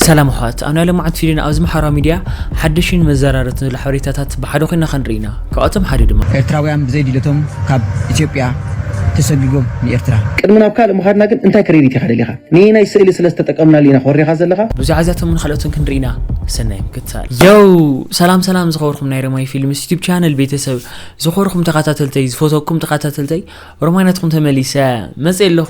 ሰላም ኣሕዋት፣ ኣብ ናይ ሎማዓንቲ ቪድዮና ኣብዚ ማሕበራዊ ሚድያ ሓደሽን መዘራረብትን ዘሎ ሓበሬታታት ብሓደ ኮይና ክንርኢ ኢና። ካብኣቶም ሓደ ድማ ኤርትራውያን ብዘይ ድሌቶም ካብ ኢትዮጵያ ተሰጒጎም ንኤርትራ። ቅድሚ ናብ ካልእ ምኻድና ግን እንታይ ክሬዲት ኢኻ ደሊኻ? ነየናይ ስእሊ ስለ ዝተጠቀምናሉ ኢና ኮሪኻ ዘለኻ? ብዛዕባ እዚኣቶምን ካልኦትን ክንርኢ ኢና። ሰናይ ምክትታል። ዮው! ሰላም ሰላም ዝኸበርኩም ናይ ረማይ ፊልምስ ዩቱብ ቻነል ቤተሰብ፣ ዝኸበርኩም ተኸታተልተይ፣ ዝፈተኩም ተኸታተልተይ፣ ሮማይ ናትኩም ተመሊሰ መጽእ ኣለኹ።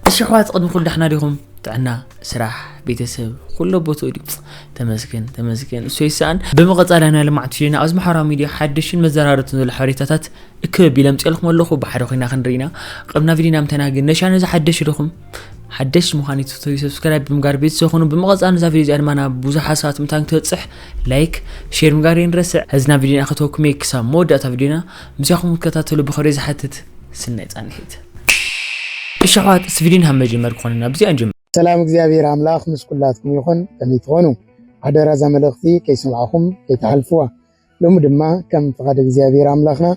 እሺ ኣሕዋት፣ ቅድሚ ኩሉ ዳሕና ዲኹም? ጥዕና፣ ስራሕ፣ ቤተሰብ፣ ኩሉ ቦትኡ ድዩ? ተመስገን፣ ተመስገን፣ እሱ ይሰኣን። ብምቕጻል ናይ ልምዓት ቪድዮና ኣብዚ ማሕበራዊ ሚድያ ሓድሽን መዘራረብትን ዘሎ ሓበሬታታት እክብ ኣቢለ ኣምፅኤልኩም ኣለኹ። ብሓደ ኮይና ክንርኢና። ቅድሚ ናብ ቪድዮና ምተና ግን ነሻ ነዚ ሓደሽ ዲኹም? ሓደሽ ምዃን ይትፍተዩ ሰብስክራይብ ብምጋር ቤተሰብ ኹኑ። ብምቕጻል ነዛ ቪድዮ እዚኣ ድማ ናብ ብዙሓት ሰባት ምታን ክትበጽሕ ላይክ፣ ሼር ምጋር የንረስዕ። ሕዚ ናብ ቪድዮና ከተወኩም እየ። ክሳብ መወዳእታ ቪድዮና ምሳኹም ክትከታተሉ ብኽብሪ ዝሓትት ስናይ ጻንሒት። እሺ ኣሕዋት፣ እስቲ ቪድዮ ንሃብ መጀመር ክኾነና ብዚኣ ንጀምር። ሰላም እግዚኣብሔር ኣምላኽ ምስ ኩላትኩም ይኹን። ከመይ ትኾኑ? ሓደራ እዛ መልእኽቲ ከይሰማዕኹም ከይትሓልፍዋ። ሎሚ ድማ ከም ፍቓድ እግዚኣብሔር ኣምላኽና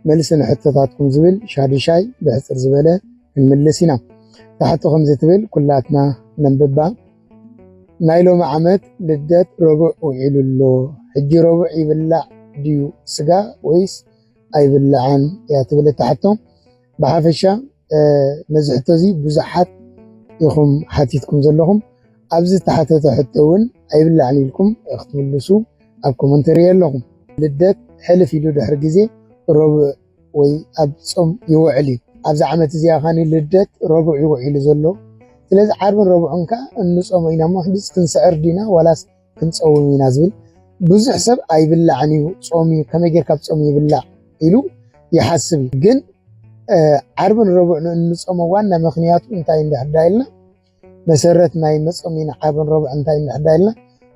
መልሲ ንሕቶታትኩም ዝብል ሻዱሻይ ብሕጽር ዝበለ ክንምልስ ኢና። እታ ሕቶ ከምዚ ትብል፣ ኩላትና ነንብባ። ናይ ሎሚ ዓመት ልደት ረቡዕ ውዒሉ ኣሎ። ሕጂ ረቡዕ ይብላዕ ድዩ ስጋ ወይስ ኣይብላዕን እያ ትብል እታ ሕቶ። ብሓፈሻ፣ እ፣ ነዚ ሕቶ እዚ ብዙሓት ኢኹም ሓቲትኩም ዘለኹም። ኣብዚ ዝተሓተተ ሕቶ እውን ኣይብላዕን ኢልኩም ክትምልሱ ኣብ ኮመንተሪ ኣለኹም። ልደት ሕልፍ ኢሉ ድሕሪ ግዜ ረቡዕ ወይ ኣብ ጾም ይውዕል እዩ። ኣብዚ ዓመት እዚኣ ኻኒ ልደት ረቡዕ እዩ ውዒሉ ዘሎ። ስለዚ ዓርብን ረቡዕን ከኣ እንጾሞ ኢና እሞ፣ ሕጂስ ክንስዕር ዲና ዋላስ ክንጸውም ኢና ዝብል ብዙሕ ሰብ ኣይብላዕን እዩ፣ ጾም እዩ፣ ከመይ ጌርካ ኣብ ጾም ይብላዕ ኢሉ ይሓስብ እዩ። ግን፣ እ፣ ዓርብን ረቡዕን እንጾሞ ዋና ምኽንያቱ እንታይ እንድሕር ዳ ኢልና፣ መሰረት ናይ መጾም ኢና ዓርብን ረቡዕን እንታይ እንድሕር ዳ ኢልና፣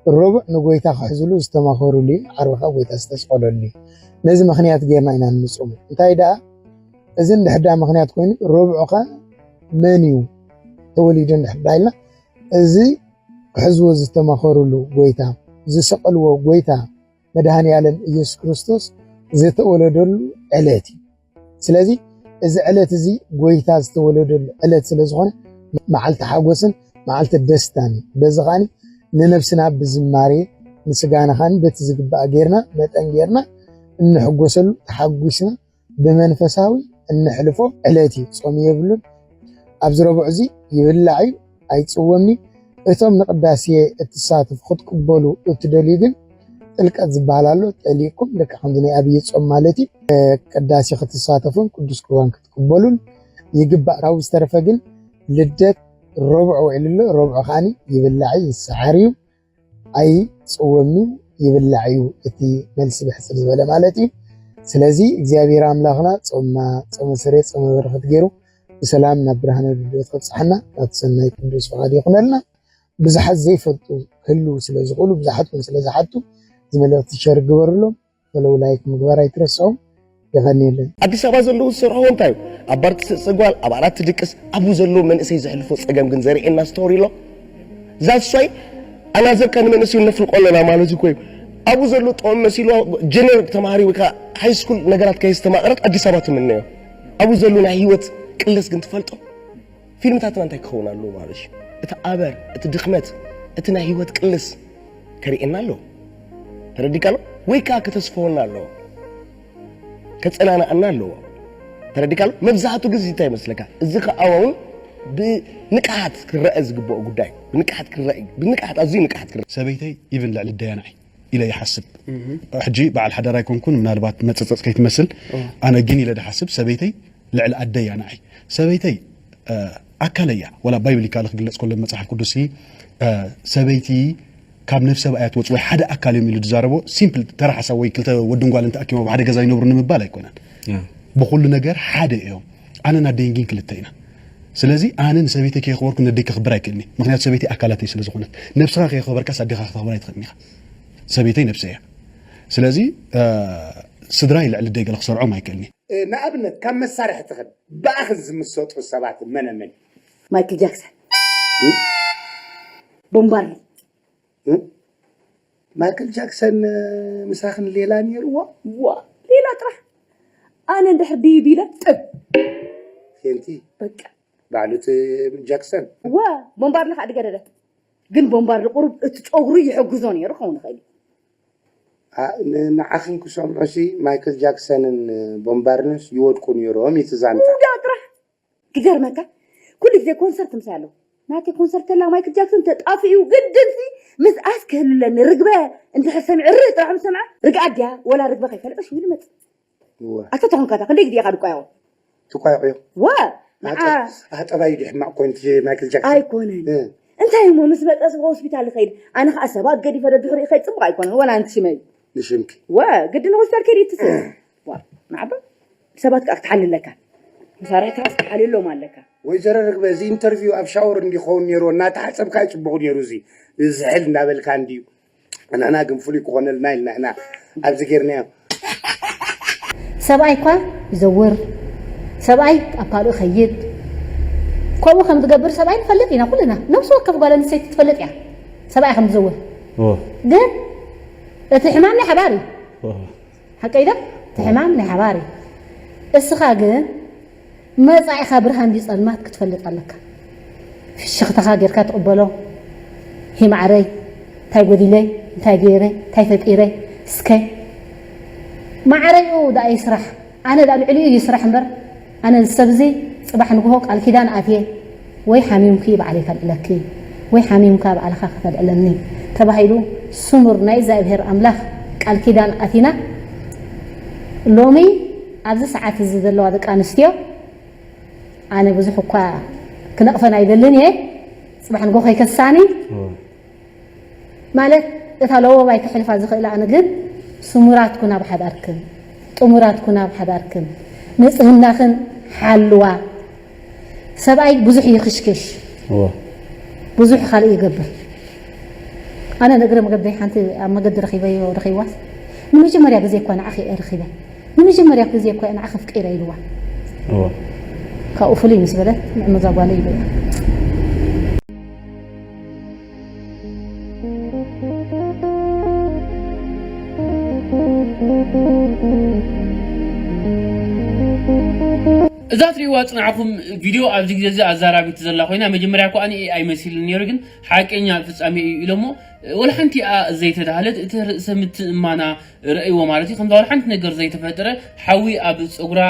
ረቡዕ ንጎይታ ክሕዝሉ ዝተማኸሩሉ እዩ፣ ዓርቢ ከኣ ጎይታ ዝተስቐለሉ እዩ። ነዚ ምኽንያት ጌርና ኢና እንጾሞ። እንታይ ደኣ፣ እዚ እንድሕር ዳ ምኽንያት ኮይኑ፣ ረቡዕ ከ መን እዩ ተወሊዱ እንድሕር ዳ ኢልና፣ እዚ ክሕዝዎ ዝተማኸሩሉ ጎይታ፣ ዝሰቐልዎ ጎይታ መድሃኔ ዓለም ኢየሱስ ክርስቶስ ዝተወለደሉ ዕለት እዩ። ስለዚ እዚ ዕለት እዚ ጎይታ ዝተወለደሉ ዕለት ስለ ዝኾነ፣ መዓልቲ ሓጎስን መዓልቲ ደስታን እዩ። በዚ ኸኣኒ ንነብስና ብዝማሬ፣ ንስጋና ኸኣኒ በቲ ዝግባእ ጌርና፣ መጠን ጌርና እንሕጎሰሉ፣ ተሓጒስና ብመንፈሳዊ እነሕልፎ ዕለት እዩ። ጾም የብሉን። ኣብዚ ረቡዕ እዚ ይብላዕ እዩ፣ ኣይጽወምን እዩ። እቶም ንቅዳሴ እትሳተፉ ክትቅበሉ እትደልዩ ግን ጥልቀት ዝበሃል ኣሎ። ጠሊቅኩም ልክዕ ከምዚ ናይ ኣብይ ጾም ማለት እዩ። እ፣ ቅዳሴ ክትሳተፉን ቅዱስ ቁርባን ክትቅበሉን ይግባእ። ካብኡ ዝተረፈ ግን ልደት ረቡዕ ውዒሉ ኣሎ። ረቡዕ ከዓኒ ይብላዕ እዩ፣ ይሰዓር እዩ። ኣይጽወምን እዩ፣ ይብላዕ እዩ። እቲ መልሲ ብሕጽር ዝበለ ማለት እዩ። ስለዚ እግዚኣብሔር ኣምላኽና ጾምና፣ ጾመ ስሬት፣ ጾመ በረኸት ገይሩ ብሰላም ናብ ብርሃነ ልደት ከብጽሓና ናቱ ሰናይ ቅዱስ ፍቓድ ይኹነልና። ብዙሓት ዘይፈልጡ ክህልዉ ስለ ዝኽእሉ፣ ብዙሓት እውን ስለ ዝሓቱ፣ እዚ መልእኽቲ ሸር ግበሩሎም። ፈለው ላይክ ምግባር ኣይትረስዑ። የቐንየለይ። ኣዲስ ኣበባ ዘለዉ ዝሰርሕዎ እንታይ እዩ? ኣብ ባር ትስእስዕ ጓል፣ ኣብ ዓራት ትድቅስ፣ ኣብኡ ዘለዉ መንእሰይ ዘሕልፎ ጸገም ግን ዘርእየና ስቶሪ ኣሎ። That's why ኣናዘርካ ንመንእሰይ ነፍልቆ ኣለና ማለት እኮ እዩ። ኣብኡ ዘሎ ጥዑም መሲልዋ ጀነር ተማሃሪ ወይ ከዓ ሃይ ስኩል ነገራት ከየስተማቐረት ኣዲስ ኣበባ ትምነዮ። ኣብኡ ዘሎ ናይ ህይወት ቅልስ ግን ትፈልጦ? ፊልምታትና እንታይ ክኸውን ኣለዎ ማለት እዩ? እቲ ኣበር፣ እቲ ድኽመት፣ እቲ ናይ ህይወት ቅልስ ከርእየና ኣለዎ። ተረዲካ ኣሎ? ወይ ከዓ ከተስፈወና ኣለዎ። ከጸናንኣና ኣለዎ። ተረዲካ ኣሎ? መብዛሕትኡ ግዜ እንታይ ይመስለካ? እዚ ከዓ እውን ብንቅሓት ክረአ ዝግብኦ ጉዳይ እዩ። ብንቅሓት ክረአ፣ ብንቅሓት፣ ኣዝዩ ንቅሓት ክረአ። ሰበይተይ ኢቭን ልዕሊ ደያ ንዓይ ኢለ ይሓስብ። ሕጂ በዓል ሓዳር ኣይኮንኩን፣ ምናልባት መጸጸጽ ከይትመስል። ኣነ ግን ኢለ ድሓስብ፣ ሰበይተይ ልዕሊ ኣደይ እያ ንዓይ። ሰበይተይ፣ እ፣ ኣካለይ እያ። ወላ ባይብል ይከኣል ክግለጽ ከሎ መጽሓፍ ቅዱስ፣ እ፣ ሰበይቲ ካብ ነፍሰ ብኣያ ትወጽእ ወይ ሓደ ኣካል እዮም ኢሉ ዝዛረቦ ሲምፕል ተራ ሓሳብ ወይ ክልተ ወድን ጓልን ተኣኪቦም ኣብ ሓደ ገዛ ይነብሩ ንምባል ኣይኮነን። ያ። ብኹሉ ነገር ሓደ እዮም። ኣነን ኣደይን ግን ክልተ ኢና። ስለዚ ኣነ ንሰበይተይ ከየኽበርኩ ነደይ ከኽብር ኣይክእልኒ። ምኽንያቱ ሰበይተይ ኣካላተይ ስለ ዝኾነት። ነብስኻ ከየኽበርካስ ኣዴኻ ከተኽብር ኣይትኽእልን ኢኻ። ሰበይተይ ነብሰይ እያ። ስለዚ፣ እ፣ ስድራይ ልዕሊ ኣደይ ገለ ክሰርዖም ኣይክእልኒ። እ፣ ንኣብነት ካብ መሳርሒ ትኽእል ብኣኽን ዝምሰጡ ሰባት መነ መን? ማይክል ጃክሰን። እ? ቦምባርሊ። እ? ማይክል ጃክሰን፣ እ፣ ምሳኽን ሌላ ነይርዎ? ዋ፣ ሌላ ጥራሕ። ኣነ እንድሕር ድዩ ቢለ ጥብ። ፌንቲ። በቃ። ባዕሉ እቲ ጃክሰን ወ ቦምባርሊ ከዓ ድገደደ ግን ቦምባርሊ ቁሩብ እቲ ጨጉሩ ይሕግዞ ነይሩ ክኸውን ይኽእል እዩ። ኣ- ን- ንዓኽን ክሰምዑ ሲ ማይክል ጃክሰንን ቦምባርንስ ይወድቁ ነይሮም እዩ እቲ ዛንታ ሙዳ ጥራሕ ክገርመካ ኩሉ ግዜ ኮንሰርት ምሳይ ኣለዉ ናተይ ኮንሰርት ተላ ማይክል ጃክሰን ተጣፍኡ ግድን ሲ ምስኣስ ክህልለኒ ርግበ እንድሕር ሰሚዐ ርኢ ጥራሕ ምስ ሰምዐ ርግኣ ድያ ወላ ርግበ ከይፈልጠ ሽው ኢሉ መፅእ እወ ኣታ ተኾንካ ታ ክንደይ ግዜ ኢኻ ድቋየቑ ትቋይቑዮ ወ ንዓ ኣጠባዩ ድሕማቕ ኮይኑ እቲ ማይክል ጃክሰን ኣይኮነን እ፣ እንታይ እሞ ምስ መጠ ስብ ሆስፒታል ይኸይድ ኣነ ከዓ ሰባት ገዲፈ ደድሕሪ ይኸይድ ፅቡቅ ኣይኮነን ወላ ኣንቲ ሽመይ ንሽምኪ ወ ግድን ሆስፒታል ከይድ ይትስእ ዋ ንዓባ ሰባት ከዓ ክትሓልለካ መሳርሕትካ ክትሓልሎም ኣለካ ወይዘሮ ርግበ እዚ ኢንተርቪው ኣብ ሻወር እንዲኸውን ነይሩ እናተሓፀብካ እዩ ፅቡቕ ነይሩ እዚ ዝሕል እናበልካ እንድዩ ንሕና ግን ፍሉይ ክኾነልና ኢልና ኢና ኣብዚ ጌርናዮ ሰብኣይ እኳ ይዘውር ሰብኣይ ኣብ ካልኡ ይኸይድ ከምኡ ከም ዝገብር ሰብኣይ ንፈልጥ ኢና ኩልና ነብሲ ወከፍ ጓል ኣንስተይቲ ትፈልጥ እያ ሰብኣይ ከም ዝዘውር ኦ ግን እቲ ሕማም ናይ ሓባር እዩ ኦ ሓቀይ ዶ እቲ ሕማም ናይ ሓባር እዩ እስኻ ግን መጻኢኻ ብርሃን ድዩ ጸልማት ክትፈልጥ ኣለካ ፍሽኽታኻ ጌርካ ትቕበሎ ሂ ማዕረይ እንታይ ጎዲለይ እንታይ ገይረ እንታይ ፈጢረ እስከ ማዕረይኡ ደኣ ይስራሕ ኣነ ደኣ ልዕሊኡ ይስራሕ እምበር ኣነ እዚ ሰብ እዚ ጽባሕ ንግሆ ቃል ኪዳን ኣትየ ወይ ሓሚምኪ ባዕለይ ከልዕለኪ ወይ ሓሚምካ ባዕልኻ ከተልዕለኒ ተባሂሉ ስሙር ናይ እግዚኣብሔር ኣምላኽ ቃል ኪዳን ኣቲና ሎሚ ኣብዚ ሰዓት እዚ ዘለዋ ደቂ ኣንስትዮ ኣነ ብዙሕ እኳ ክነቕፈን ኣይደልን እየ ፅባሕ ንጎ ከይከሳኒ ማለት እታ ለወባይ ክሕልፋ ዝኽእል ኣነ ግን ስሙራት ኩና ኣብ ሓዳርክን ጥሙራት ኩና ኣብ ሓዳርክን ንፅህናኽን ሓልዋ ሰብኣይ ብዙሕ ይኽሽክሽ እወ ብዙሕ ካልእ ይገብር ኣነ ንእግረ መገደይ ሓንቲ ኣብ መገዲ ረኺበዮ ረኺብዋስ ንመጀመርያ ግዜ እኳ ንዓኺ እየ ረኺበ ንመጀመርያ ግዜ እኳ እየ ንዓኺ ኣፍቂረ ኢልዋ እወ ካብኡ ፍሉይ ምስ በለት ንዕመዛ ጓለይ ኢሉ እያ እዛ ትሪእዋ ፅናዕኹም ቪድዮ ኣብዚ ግዜ እዚ ኣዛራቢት ዘላ ኮይና መጀመርያ እኳ ኣነ ኣይመሲልን ነይሩ ግን ሓቀኛ ፍፃሜ እዩ ኢሎሞ ወላ ሓንቲ እያ ዘይተዳህለት እቲ ርእሰ ምትእማና ረእይዎ ማለት እዩ ከምዛ ወላ ሓንቲ ነገር ዘይተፈጠረ ሓዊ ኣብ ፀጉራ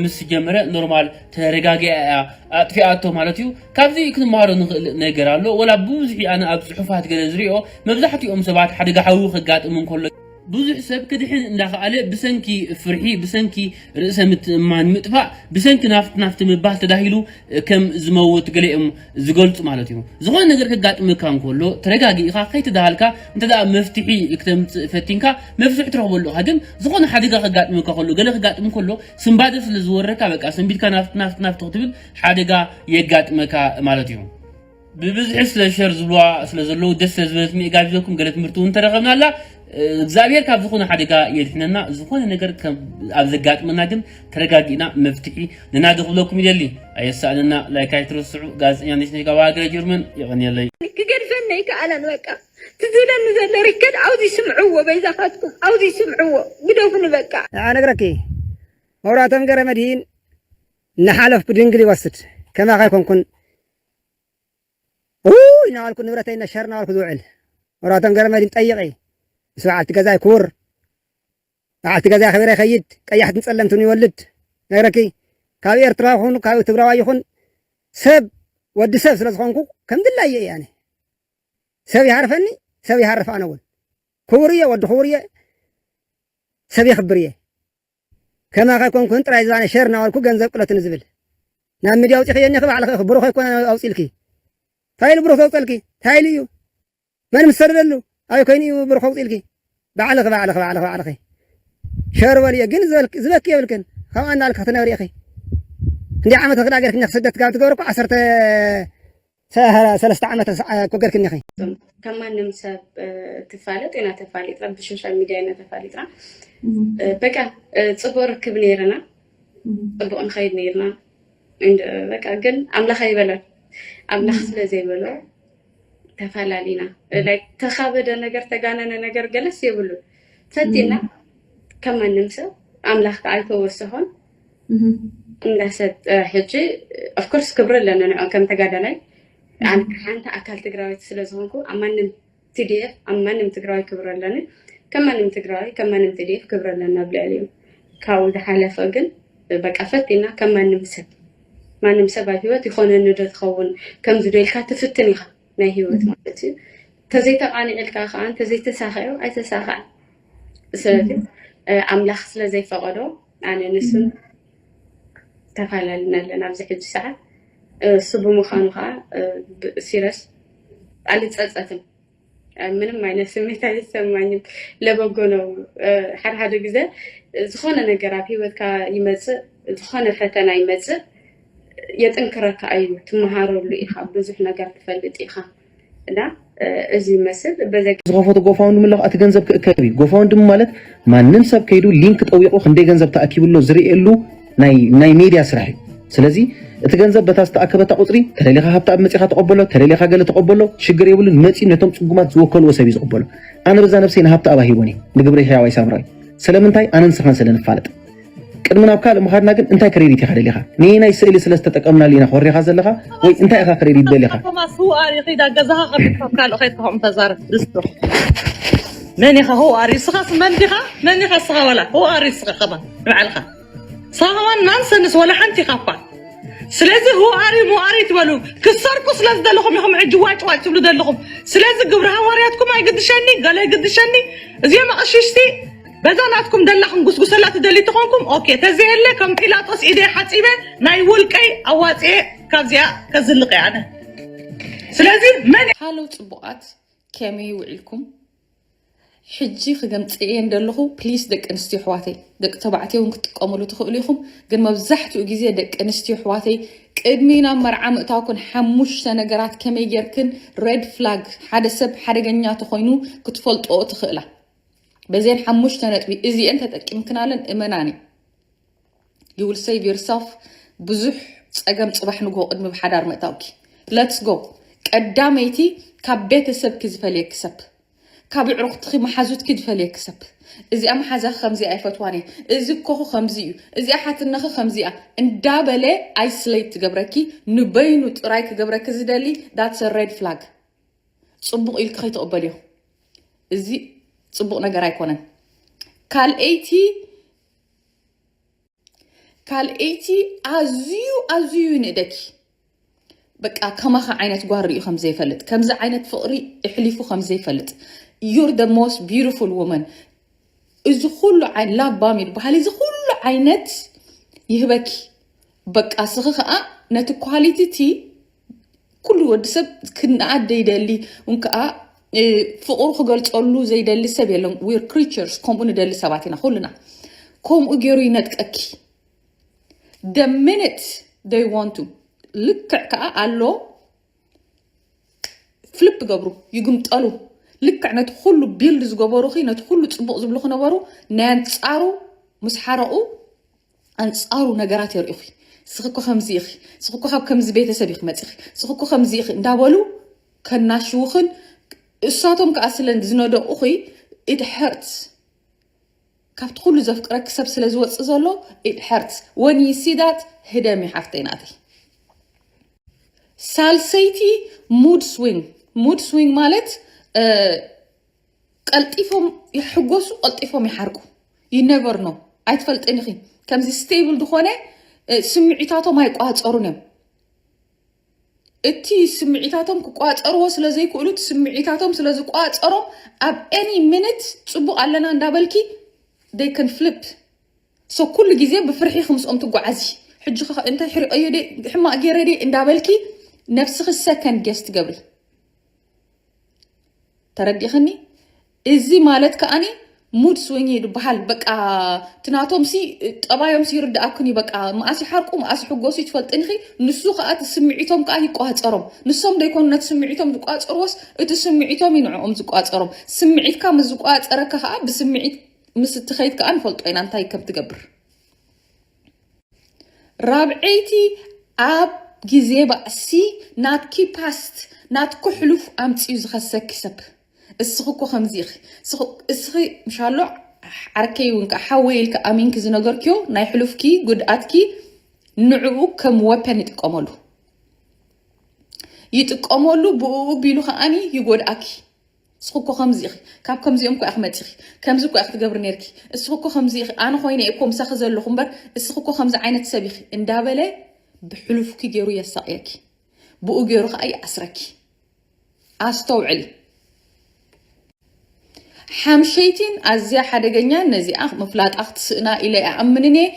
ምስ ጀመረ ኖርማል ተረጋጊኣ እያ ኣጥፊኣቶ ማለት እዩ ካብዚ ክንመሃሮ ንኽእል ነገር ኣሎ ወላ ብዙሕ ኣነ ኣብ ፅሑፋት ገለ ዝሪኦ መብዛሕትኦም ሰባት ሓደጋ ሓዊ ከጋጥም እንከሎ ብዙሕ ሰብ ክድሕን እንዳኸኣለ ብሰንኪ ፍርሒ ብሰንኪ ርእሰ ምትእማን ምጥፋእ ብሰንኪ ናፍቲ ናፍቲ ምባል ተዳሂሉ ከም ዝመውት ገሊኦም ዝገልፁ ማለት እዩ ዝኾነ ነገር ከጋጥመካ እንከሎ ተረጋጊእካ ከይተዳሃልካ እንተ ደኣ መፍትሒ ክተምፅእ ፈቲንካ መፍትሒ ትረኽበሉ ኢኻ ግን ዝኾነ ሓደጋ ከጋጥመካ ከሎ ገለ ከጋጥም ከሎ ስንባደ ስለ ዝወረካ በቃ ሰንቢድካ ናፍቲ ናፍቲ ናፍቲ ክትብል ሓደጋ የጋጥመካ ማለት እዩ ብብዝሒ ስለ ሸር ዝብልዋ ስለ ዘለዉ ደስ ስለ ዝበለትኒ እጋብዘኩም ገለ ትምህርቲ እውን ተረኸብና ኣላ እግዚኣብሔር ካብ ዝኾነ ሓደጋ የድሕነና ዝኾነ ነገር ኣብ ዘጋጥመና ግን ተረጋጊእና መፍትሒ ንናዲ ክብለኩም ይደሊ ኣየሳእነና ላይክ ኣይትረስዑ ጋዜጠኛ ነሽነሽ ካብ ሃገረ ጀርመን የቐንየለይ ክገድፈኒ ኣይከኣለን በቃ ትዝብለኒ ዘሎ ሪከድ ኣውዚ ስምዕዎ በይዛኻትኩም ኣውዚ ስምዕዎ ግደፉኒ በቃ ንዓ ነግረኪ መብራቶም ገረ መድሂን እናሓለፍኩ ድንግል ይወስድ ከማኻ ኣይኮንኩን ኡ እናባልኩ ንብረተይ ነሸር እናባልኩ ዝውዕል መብራቶም ገረ መድሂን ጠይቂ ምስ በዓልቲ ገዛይ ክቡር በዓልቲ ገዛይ ከቢረ ይኸይድ ቀያሕትን ፀለምትን ይወልድ ነግረኪ ካብ ኤርትራ ይኹን ካብ ትግራዋይ ይኹን ሰብ ወዲ ሰብ ስለ ዝኾንኩ ከም ድላየ እየ ኣነ ሰብ ይሃርፈኒ ሰብ ይሃርፍ ኣነ እውን ክቡር እየ ወዲ ክቡር እየ ሰብ የኽብር እየ ከማኻ ኣይኮንኩን ጥራይ ዝባነ ሸር እናበልኩ ገንዘብ ቅለቱኒ ዝብል ናብ ሚድያ ኣውፂኽየኒ ባዕልኺ ኢኺ ብሩኽ ኣይኮነ ኣውፂልኪ እንታይ ኢሉ ብሩኽ ዘውፀልኪ እንታይ ኢሉ እዩ መን ምስ ሰደደሉ ኣበይ ኮይኑ እዩ ብሩኽ ኣውፂልኪ ባዕልኺ ባዕልኺ ባዕልኺ ባዕልኺ ሸር በልዮ ግን ዝበልክ- ዝበኪ የብልክን ከምኣ እናልክ ክትነብሪ ኢኺ እንዲ ዓመት ክዳ ገርክኒ ክስደት ካብ ትገብርኩ ዓሰርተ ሰለስተ ዓመት ኮገርክኒ ኢኺ ካብ ማንም ሰብ ትፋለጥ ኢና ተፋሊጥና ብሶሻል ሚድያ ኢና ተፋሊጥና በቃ ፅቡቅ ርክብ ነይርና ፅቡቅ ንኸይድ ነይርና በቃ ግን ኣምላኽ ኣይበለን ኣምላኽ ስለ ዘይበሎ ተፋላሊና ተኻበደ ነገር ተጋነነ ነገር ገለስ የብሉን ፈቲና ከም ማንም ሰብ ኣምላኽ ከዓ ኣይተወሰኾን እንዳሰጥ ሕጂ ኦፍኮርስ ክብሪ ኣለኒ ንዕኦም ከም ተጋዳላይ። ሓንቲ ኣካል ትግራዊት ስለዝኾንኩ ኣብ ማንም ቲዲኤፍ ኣብ ማንም ትግራዊ ክብሪ ኣለኒ። ከም ማንም ትግራዊ ከም ማንም ቲዲኤፍ ክብሪ ኣለኒ ኣብ ልዕሊኡ። ካብኡ ዝሓለፈ ግን በቃ ፈቲና ከም ማንም ሰብ ማንም ሰብ ኣብ ህይወት ይኾነኒ ዶ ትኸውን ከምዚ ዶ ኢልካ ትፍትን ኢኻ። ናይ ህይወት ማለት እዩ። እንተዘይተቃኒዕልካ ከዓ እንተዘይተሳኸዮ ኣይተሳኸዐን። ስለዚ ኣምላኽ ስለዘይፈቐዶ ኣነ ንሱን ተፈላለና ኣለና ኣብዚ ሕጂ ሰዓት። እሱ ብምዃኑ ከዓ ሲረስ ኣልፀፀትም ምንም ዓይነት ስሜት ኣይሰማኝም። ለበጎ ነው። ሓደ ሓደ ግዜ ዝኾነ ነገር ኣብ ህይወትካ ይመፅእ፣ ዝኾነ ፈተና ይመፅእ የጥንክረካ እዩ፣ ትመሃረሉ ኢኻ፣ ብዙሕ ነገር ትፈልጥ ኢኻ። እና እዚ ይመስል በዘ ዝኸፈቱ ጎፋውንድሚ ኣለኹ እቲ ገንዘብ ክእከብ እዩ። ጎፋውንድሚ ማለት ማንም ሰብ ከይዱ ሊንክ ጠዊቑ ክንደይ ገንዘብ ተኣኪብሎ ዝርእየሉ ናይ ሜድያ ስራሕ እዩ። ስለዚ እቲ ገንዘብ በታ ዝተኣከበታ ቁፅሪ ተደሊኻ ሃብተኣብ መፂኻ ተቐበሎ፣ ተደሊኻ ገለ ተቐበሎ፣ ሽግር የብሉን። መፂኡ ነቶም ፅጉማት ዝወከልዎ ሰብ እዩ ዝቕበሎ። ኣነ በዛ ነብሰይ ንሃብተኣብ ኣይህቦን እየ ንግብረ ሕያዋይ ሳምራዊ። ስለምንታይ? ኣነ ንስኻን ስለ ንፋለጥ። ቅድሚ ናብ ካልእ ምኻድና ግን እንታይ ክሬዲት ኢኻ ደሊኻ? ነየናይ ስእሊ ስለ ዝተጠቀምናሉ ኢና ኮሪኻ ዘለኻ ወይ እንታይ ኢኻ ክሬዲት ደሊኻ? ቶማስ who are you? ኺዳ ገዛኻ ከፊትካ ካልእ ኸይትከኹም ተዛረብ ድስቶ መን ኢኻ? Who are you? ስኻስ መን ዲኻ? መን ኢኻ ስኻ? ዋላ who are you ስኻ? ከማን ንባዕልኻ ስኻ ከማን ናንሰንስ ወላ ሓንቲ ኢኻ እኳ። ስለዚ who are you? Who are you ትበሉ ክሰርቁ ስለ ዝደለኹም ኢኹም ሕጂ ዋጭ ዋጭ ትብሉ ዘለኹም። ስለዚ ግብረ ሃዋርያትኩም ኣይግድሸኒ፣ ገለ ኣይግድሸኒ። እዚኦም ኣቐሽሽቲ በዛ ናትኩም ደላኹም ጉስጉሰላ ትደሊ ተኾንኩም ኦኬ፣ ተዘየለ ከም ጲላጦስ ኢደ ሓፂበ ናይ ውልቀይ ኣዋፅኤ ካብዚኣ ከዝልቅ ኣነ። ስለዚ መን ሃሎ ፅቡቓት፣ ከመይ ውዒልኩም? ሕጂ ክገምፅኤ እንደለኹ ፕሊስ ደቂ ኣንስትዮ ኣሕዋተይ፣ ደቂ ተባዕትዮ እውን ክትጥቀሙሉ ትኽእሉ ኢኹም። ግን መብዛሕትኡ ግዜ ደቂ ኣንስትዮ ኣሕዋተይ ቅድሚ ናብ መርዓ ምእታውክን ሓሙሽተ ነገራት ከመይ ጌርክን ሬድ ፍላግ ሓደ ሰብ ሓደገኛ ተኾይኑ ክትፈልጥኦ ትኽእላ። በዘን ሓሙሽተ ነጥቢ እዚአን ተጠቂምክናለን እመናኒ you will save yourself ብዙሕ ፀገም ፅባሕ ንግሆ ቅድሚ ብሓዳር ምእታውኪ። Let's go። ቀዳመይቲ ካብ ቤተሰብኪ ዝፈልየኪ ሰብ፣ ካብ ኣዕሩኽትኺ መሓዙትኪ ዝፈልየኪ ሰብ። እዚኣ መሓዛኺ ከምዚ ኣይፈትዋን እየ፣ እዚ እኮኺ ከምዚ እዩ፣ እዚኣ ሓትነኺ ከምዚኣ እንዳበለ ኣይስሌት ትገብረኪ፣ ንበይኑ ጥራይ ክገብረኪ ዝደሊ that's a red flag። ፅቡቕ ኢልኪ ከይትቕበልዮ። እዚ ፅቡቕ ነገር ኣይኮነን። ካልኣይቲ ካልኣይቲ ኣዝዩ ኣዝዩ ይንእደኪ። በቃ ከማኻ ዓይነት ጓል ርእዩ ከም ዘይፈልጥ፣ ከምዚ ዓይነት ፍቕሪ እሕሊፉ ከም ዘይፈልጥ። You're the most beautiful woman። እዚ ኩሉ ላባም ይበሃል፣ እዚ ኩሉ ዓይነት ይህበኪ። በቃ ስኺ ከዓ ነቲ ኳሊቲ እቲ ኩሉ ወዲ ሰብ ክንኣድ ዘይደሊ እውን ከዓ ፍቕሩ ክገልፀሉ ዘይደሊ ሰብ የለን። We're creatures፣ ከምኡ ንደሊ ሰባት ኢና ኩልና። ከምኡ ገይሩ ይነጥቀኪ። The minute they want to፣ ልክዕ ከዓ ኣሎ ፍሊፕ ይገብሩ፣ ይግምጠሉ። ልክዕ ነቲ ኩሉ ቢልድ ዝገበሩኺ፣ ነቲ ኩሉ ፅቡቕ ዝብሉኺ ነበሩ፣ ናይ ኣንፃሩ ምስ ሓረቑ ኣንፃሩ ነገራት የርእዩኺ። ስኺ እኮ ከምዚ ኢኺ፣ ስኺ እኮ ካብ ከምዚ ቤተሰብ ኢኺ መፂኺ፣ ስኺ እኮ ከምዚ ኢኺ እንዳበሉ ከናሽውኽን እሳቶም ከዓ ስለ ዝነደቑኺ it hurts። ካብቲ ኩሉ ዘፍቅረኪ ሰብ ስለ ዝወፅእ ዘሎ it hurts። When you see that ህደሚ ሓፍተይ ናተይ። ሳልሰይቲ ሙድ ስዊንግ። ሙድ ስዊንግ ማለት ቀልጢፎም ይሕጎሱ፣ ቀልጢፎም ይሓርቁ። You never know፣ ኣይትፈልጥን ኢኺ። ከምዚ ስቴብል ዝኾነ ስምዒታቶም ኣይቋፀሩን እዮም። እቲ ስምዒታቶም ክቋፀርዎ ስለ ዘይክእሉ፣ እቲ ስምዒታቶም ስለ ዝቋፀሮም ኣብ any minute ፅቡቕ ኣለና እንዳበልኪ they can flip። So ኩሉ ግዜ ብፍርሒ ክምስኦም ትጓዓዚ። ሕጂ እንታይ ሕሪቀዮ ሕማቅ ገይረ እንዳበልኪ ነብስኺ ሰከንድ ጌስ ትገብሪ። ተረዲእኽኒ? እዚ ማለት ከኣኒ ሙድ ስዊንግ እዩ ዝበሃል። በቃ ትናቶም ሲ ጠባዮም ሲ ይርድኣክን እዩ። በቃ መኣስ ይሓርቁ መኣስ ይሕጎሱ ይትፈልጥን ኢኺ። ንሱ ከዓ እቲ ስምዒቶም ከዓ ይቋፀሮም። ንሶም ደይኮኑ ነቲ ስምዒቶም ዝቋፀርዎስ እቲ ስምዒቶም እዩ ንዕኦም ዝቋፀሮም። ስምዒትካ ምስ ዝቋፀረካ ከዓ ብስምዒት ምስ እትኸይድ ከዓ ንፈልጦ ኢና እንታይ ከም ትገብር። ራብዐይቲ ኣብ ግዜ ባእሲ ናትኪ ፓስት ናትኪ ሕሉፍ ኣምፅኡ ዝኸሰኪ ሰብ። እስኺ እኮ ከምዚ ኢኺ። እስኺ ምሻሎ ዓርከይ እውን ከዓ ሓወይ ኢልኪ ኣሚንኪ ዝነገርክዮ ናይ ሕሉፍኪ ጉድኣትኪ ንዕኡ ከም ወፐን ይጥቀመሉ ይጥቀመሉ ብኡ ቢሉ ከዓኒ ይጎድኣኪ። ንስኺ እኮ ከምዚ ኢኺ፣ ካብ ከምዚኦም እኮ ኢኺ መፂኺ፣ ከምዚ እኮ ኢኺ ክትገብሪ ነርኪ፣ እስኺ እኮ ከምዚ ኢኺ፣ ኣነ ኮይነ እኮ ምሳኺ ዘለኹ እምበር እስኺ እኮ ከምዚ ዓይነት ሰብ ኢኺ እንዳበለ ብሕሉፍኪ ገይሩ የሳቕየኪ፣ ብኡ ገይሩ ከዓ ይኣስረኪ። ኣስተውዕሊ። ሓምሸይቲን ኣዝያ ሓደገኛ ነዚኣ ምፍላጣ ክትስእና ኢለ ይኣምንን እየ።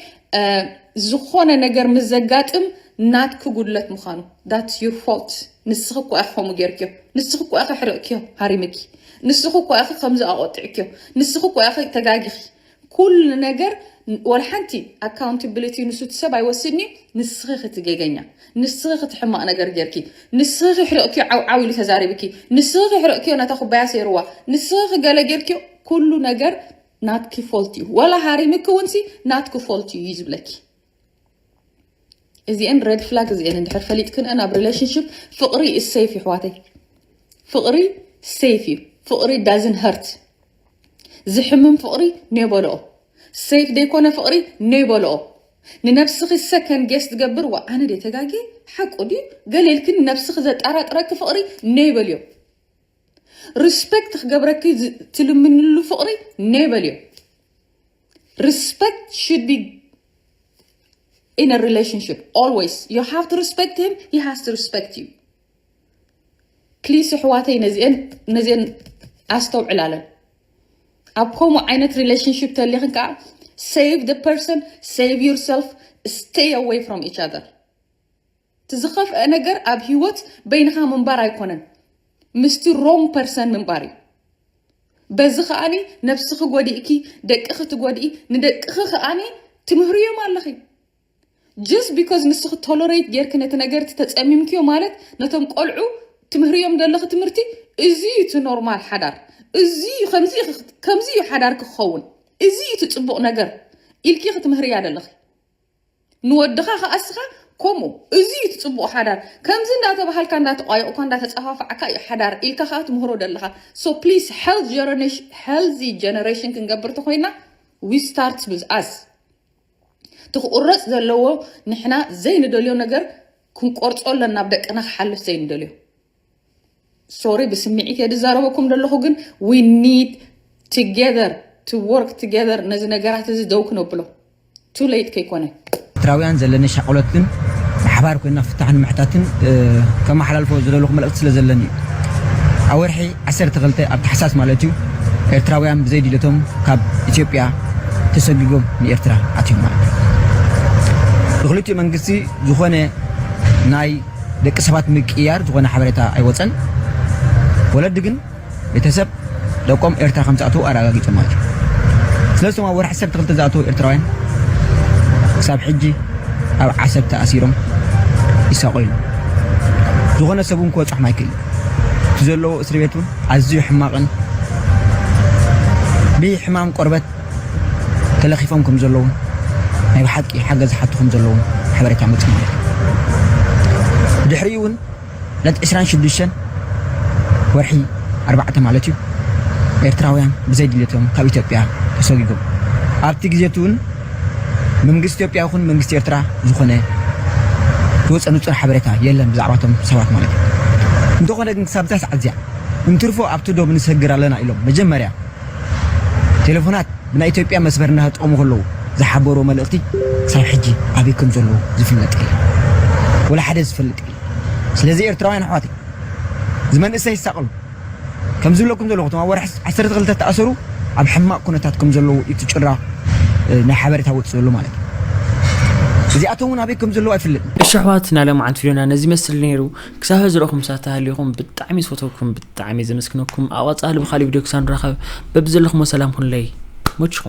ዝኾነ ነገር ምስ ዘጋጥም ናትኪ ጉድለት ምዃኑ፣ that's your fault። ንስኺ እኮ ኢኺ ከምኡ ጌርክዮ፣ ንስኺ እኮ ኢኺ ሕርቕክዮ ሃሪምኪ፣ ንስኺ እኮ ኢኺ ከምዚ ኣቆጢዕክዮ፣ ንስኺ እኮ ኢኺ ተጋጊኺ። ኩሉ ነገር ወላ ሓንቲ ኣካውንታብሊቲ ንሱ እቲ ሰብ ኣይወስድን እዩ። ንስኺ ክትገገኛ፣ ንስኺ ክትሕማቕ ነገር ጌርኪ፣ ንስኺ ክሕርቕኪ ዓውዓው ኢሉ ተዛሪብኪ፣ ንስኺ ክሕርቕኪዮ ነታ ኩባያ ሰይርዋ፣ ንስኺ ክገለ ጌርኪዮ፣ ኩሉ ነገር ናትኪ ፎልት እዩ። ወላ ሃሪምኪ እውን ሲ ናትኪ ፎልት እዩ እዩ ዝብለኪ። እዚአን ሬድ ፍላግ እዚአን እንድሕር ፈሊጥክን ኣብ ሪሌሽንሽፕ ፍቕሪ is safe ይሕዋተይ። ፍቕሪ ሴፍ እዩ። ፍቕሪ doesn't hurt። ዝሕምም ፍቕሪ ኔበልኦ። ሴፍ ዘይኮነ ፍቕሪ ኔበልኦ። ንነብስኺ ሰከንድ ጌስ ትገብር ዋ ኣነ ደ ተጋጊ ሓቁ ድዩ ገሌልክን ነብስኺ ዘጠራጥረኪ ፍቕሪ ኔበልዮ። ሪስፔክት ክገብረኪ ትልምንሉ ፍቕሪ ኔበልዮ። Respect should be in a relationship always. You have to respect him, he has to respect you. Please ኣሕዋተይ ነዚአን ነዚአን ኣስተውዕላለን። ኣብ ከምኡ ዓይነት ሪሌሽንሽፕ ተሊኽን ከዓ save the person, save yourself, stay away from each other። እቲ ዝኸፍአ ነገር ኣብ ህይወት በይንኻ ምንባር ኣይኮነን፣ ምስቲ ሮንግ ፐርሰን ምንባር እዩ። በዚ ከኣኒ ነብስኺ ጎዲእኪ፣ ደቅኺ ትጎድኢ፣ ንደቅኺ ከኣኒ ትምህርዮም ኣለኺ። Just because ንስኺ ቶለሬት ጌርኪ ነቲ ነገር እቲ ተጸሚምክዮ ማለት ነቶም ቆልዑ ትምህርዮም ዘለኺ ትምህርቲ እዚ እዩ እቲ ኖርማል ሓዳር፣ እዚ እዩ ከምዚ እዩ ሓዳር ክኸውን፣ እዚ እዩ እቲ ጽቡቕ ነገር ኢልኪ ክትምህርያ ዘለኺ። ንወድኻ ከኣስኻ ከምኡ እዚ እዩ እቲ ጽቡቕ ሓዳር ከምዚ እንዳተባሃልካ እንዳተቋየቑካ እንዳተጸፋፋዕካ እዩ ሓዳር ኢልካ ከዓ ትምህሮ ደለኻ። So please healthy generation ክንገብር ተኮይና we start with us። ትኽቁረጽ ዘለዎ ንሕና ዘይንደልዮ ነገር ክንቆርጾ ኣለና ኣብ ደቅና ክሓልፍ ዘይንደልዮ። ሶሪ ብስምዒት እየ ዝዛረበኩም ዘለኹ ግን we need together to work together ነዚ ነገራት እዚ ደው ክነብሎ too late ከይኮነ። ኤርትራውያን ዘለኒ ሻቕሎት ግን ብሓባር ኮይና ፍታሕ ንምሕታትን ከመሓላልፎ ዝደለኹ መልእኽቲ ስለ ዘለኒ እዩ። ኣብ ወርሒ ዓሰርተ ክልተ ኣብ ታሕሳስ ማለት እዩ ኤርትራውያን ብዘይ ድልየቶም ካብ ኢትዮጵያ ተሰጊጎም ንኤርትራ ኣትዮም ማለት እዩ። ብክልቲኡ መንግስቲ ዝኾነ ናይ ደቂ ሰባት ምቅያር ዝኾነ ሓበሬታ ኣይወፀን። ወለዲ ግን ቤተሰብ ደቆም ኤርትራ ከም ዝኣተዉ ኣረጋጊጾም ማለት እዩ። ስለዚ እቶም ኣብ ወርሒ ዓሰርተ ክልተ ዝኣተዉ ኤርትራውያን ክሳብ ሕጂ ኣብ ዓሰብ ተኣሲሮም ይሳቆዩ። ዝኾነ ሰብ እውን ክበጽሖም ኣይክእልን። እቲ ዘለዎ እስሪ ቤት እውን ኣዝዩ ሕማቕን ብሕማም ቆርበት ተለኺፎም ከም ዘለውን ናይ ብሓቂ ሓገዝ ሓቱ ከም ዘለውን ሓበሬታ መፅእ ማለት እዩ። ብድሕሪኡ እውን ዕለት ዕስራን ሽዱሽተን ወርሒ ኣርባዕተ ማለት እዩ ኤርትራውያን ብዘይ ድልየቶም ካብ ኢትዮጵያ ተሰጊጎም ኣብቲ ግዜ እቲ እውን መንግስቲ ኢትዮጵያ ይኹን መንግስቲ ኤርትራ ዝኾነ ዝወፀ ንፁር ሓበሬታ የለን ብዛዕባቶም ሰባት ማለት እዩ። እንተኾነ ግን ክሳብ እዛ ሰዓት እዚኣ እንትርፎ ኣብቲ ዶብ ንሰግር ኣለና ኢሎም መጀመርያ ቴሌፎናት ብናይ ኢትዮጵያ መስመር እናተጠቐሙ ከለዉ ዝሓበርዎ መልእኽቲ ክሳብ ሕጂ ኣበይ ከም ዘለዉ ዝፍለጥ የለን። ወላ ሓደ ዝፈልጥ የለን። ስለዚ ኤርትራውያን ኣሕዋተይ እዚ መንእሰይ ይሳቐሉ ከም ዝብለኩም ዘለኹ እቶም ኣብ ወርሒ ዓሰርተ ክልተ ተኣሰሩ ኣብ ሕማቕ ኩነታት ከም ዘለዉ እቲ ጭራ ናይ ሓበሬታ ወፅእ ዘሎ ማለት እዩ። እዚኣቶም እውን ኣበይ ከም ዘለዉ ኣይፍለጥን። እሺ ኣሕዋት ናይ ሎማዓንቲ ቪድዮና ነዚ ይመስል ነይሩ። ክሳብ ሕዚ ዝረኹም ሳታ ሃሊኹም ብጣዕሚ ዝፈተኩም ብጣዕሚ ዘመስግነኩም ኣብ ቀፃሊ ብካሊእ ቪድዮ ክሳብ ንራኸብ በብዘለኹሞ ሰላም ኩኑለይ። ሞችኹም።